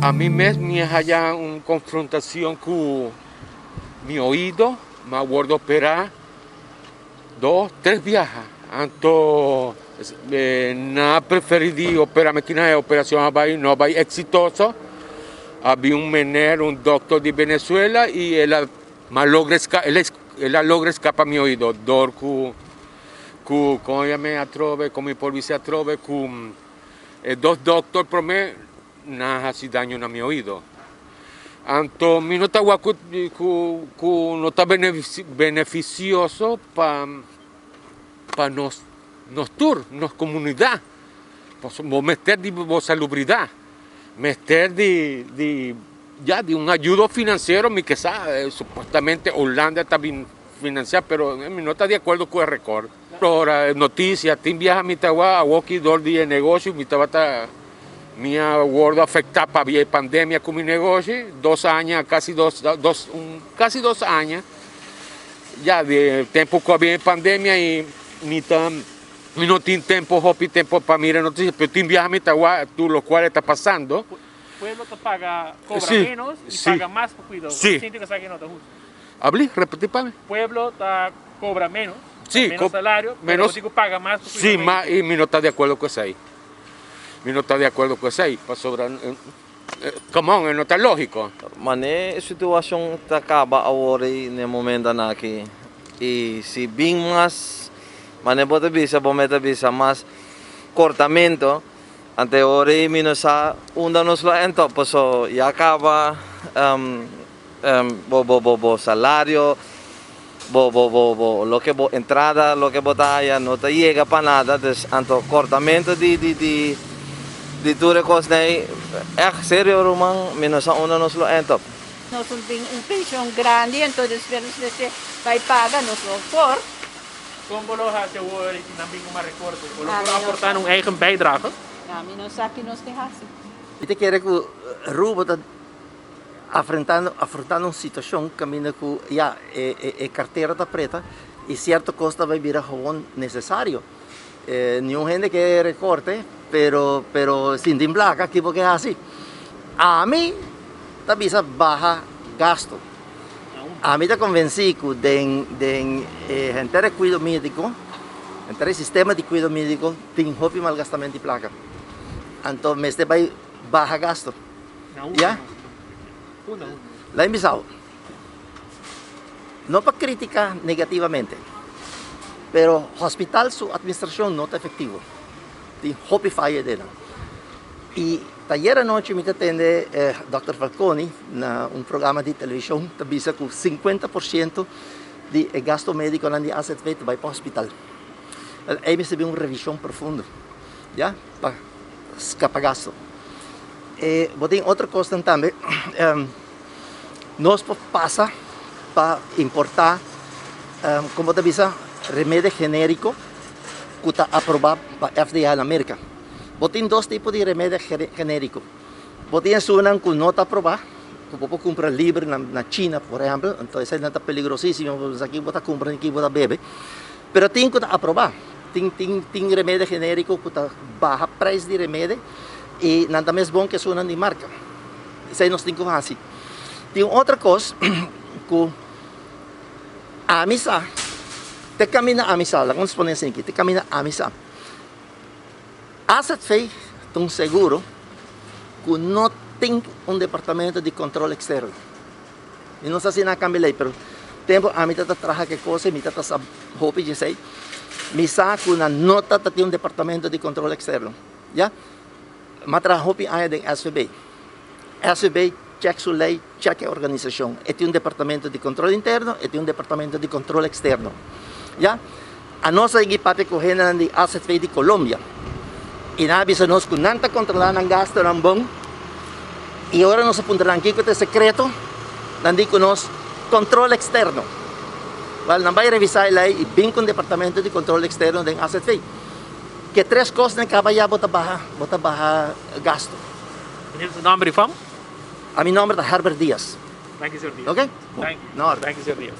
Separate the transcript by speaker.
Speaker 1: Ami mes mi a haya un confrontacion cu mi oido, mi a wordo opera dos, tres biaha. Anto nan a preferi di opera mi kina e operacion a bay no a bay exitoso. A bin un meneer, un doctor di Venezuela y el a el a logra escapa mi oido door cu cu con yam'e atrobe, con mi por bisa atrobe cu e dos doctor prome nan a haci daño na mi oido. Anto mi no ta wak cu cu no ta beneficioso pa pa nos nos tur, nos comunidad. Pasobra bo mester di bo salubridad, mester di di ya di un ayudo financiero mi ke sa supuestamente Holanda ta bin financia pero mi no ta di acuerdo cu e record. Ora noticia tin biaha mi ta wak awoki dor di e negoshi mi tabata mi a wordo afecta pabia e pandemia cu mi negoshi dos aña casi dos dos un casi dos aña ya di e tempo cu a bin e pandemia y mi ta mi no tin tempo hopi tempo pa mira noticia pero tin biaha mi ta wak tur locual ta pasando.
Speaker 2: Pueblo ta paga cobra menos y paga mas pa cuido. Sinti cu esaki no ta husto.
Speaker 1: Abli, repeti pa mi.
Speaker 2: Pueblo ta cobra menos, sí, menos salario, pero menos, bo paga mas pa
Speaker 1: cuido. Sí, ma y mi no ta di acuerdo cu esey. Mi no ta di acuerdo cu esey, pasobra, come on, e no ta logico.
Speaker 3: Mane e situacion ta caba awor ey n'e momentonan aki y si bin mas, mane bo ta bisa, bo me ta bisa mas cortamento. Ante ora ei mi no sa unda nos lo end up paso ya caba bo bo bo bo salario bo bo bo bo loke bo entrada loke bo ta haya no ta yega pa nada dus anto cortamento di di di di tur e cosnan ei echt serio ruman mi no sa unda nos lo end up.
Speaker 4: Nos no tin un pension grandi enton despues nos mester bay paga nos no por.
Speaker 2: Kon bo lo hasi awor si nan bin ku mas rekorte? Bo lo por aportá un eigen bijdrage?
Speaker 4: Ami no sa ki nos te hasi.
Speaker 5: Mi ta kere ku Rubo ta afrentando afrontando un situashon kaminda ku ya e e kartera ta preta i sierto kos ta bai bira gewoon nesesario. Niun hende ke rekorte pero pero sin tin plaka ki bo ke hasi? Ami ta bisa baha gasto. Ami ta konvensí ku den den e henter e kuido médiko, henter e sistema di kuido médiko tin hopi malgastament di plaka. Anto mester bai baha gasto. Ya? Lain bisao, no pa kritiká negativamente, pero hospital su atministrashon no ta efektivo. Tin hopi faya den nan. I tayer anochi mi ta tende Dòkter Falconi na un programa di televishon ta bisa ku 50% di e gasto médikonan di AZV ta bai pa hospital. Ei mester bin un revishon profundo, ya, pa skapa gasto. E bo tin otro kosnan tambe, nos por pasa pa importá, komo ta bisa, remedi genériko ku ta aprobá pa FDA na Merka. Bo tin dos tipo di remedi genériko. Bo tin esunnan ku no ta aprobá, ku bo por kumpra liber na China, por ehèmpel, anto eseinan ta peligrosísimo, pasobra esaki bo ta kumpra i aki bo ta bebe. Pero tin ku ta aprobá. Tin tin tin remedi genériko ku ta baha preis di remedi i nan ta mes bon ku esunnan di marka. Esei nos tin ku hasi. Tin un otro kos ku ami sa, te kaminda ami sa, laga nos pone esei aki, te kaminda ami sa. AZV ta un seguro ku no tin un departamento di kontrol eksterno. Mi no sa si nan a kambia lei, pero tempu ami ta traha ku e kos ei, mi ta sa hopi di esei, mi sa ku nan no ta tin un departamento di kontrol eksterno. Ya. Mi a traha hopi aña den SVB. SVB chèk su lei, chèk e organisashon. E tin un departamento di kontrol interno, e tin un departamento di kontrol eksterno. Ya. Anos a yegi papia ku hendenan di AZV di Colombia i nan a bisa nos ku nan ta kontrolá nan gastunan bon i ora nos a puntra nan kiko ta e sekreto, nan di ku nos kontrol eksterno. Wèl, nan bai revisá e lei i bin ku un departamento di kontrol eksterno den AZV. Ke tres kosnan kaba ya bo ta baha, bo ta baha gastu.
Speaker 2: Meneer, su nòmber i fam?
Speaker 5: A mi nòmber ta Herbert Diaz.
Speaker 2: Danki, señor Diaz.
Speaker 5: Oke?
Speaker 2: Danki.
Speaker 5: Na orde.
Speaker 2: Danki, señor Diaz.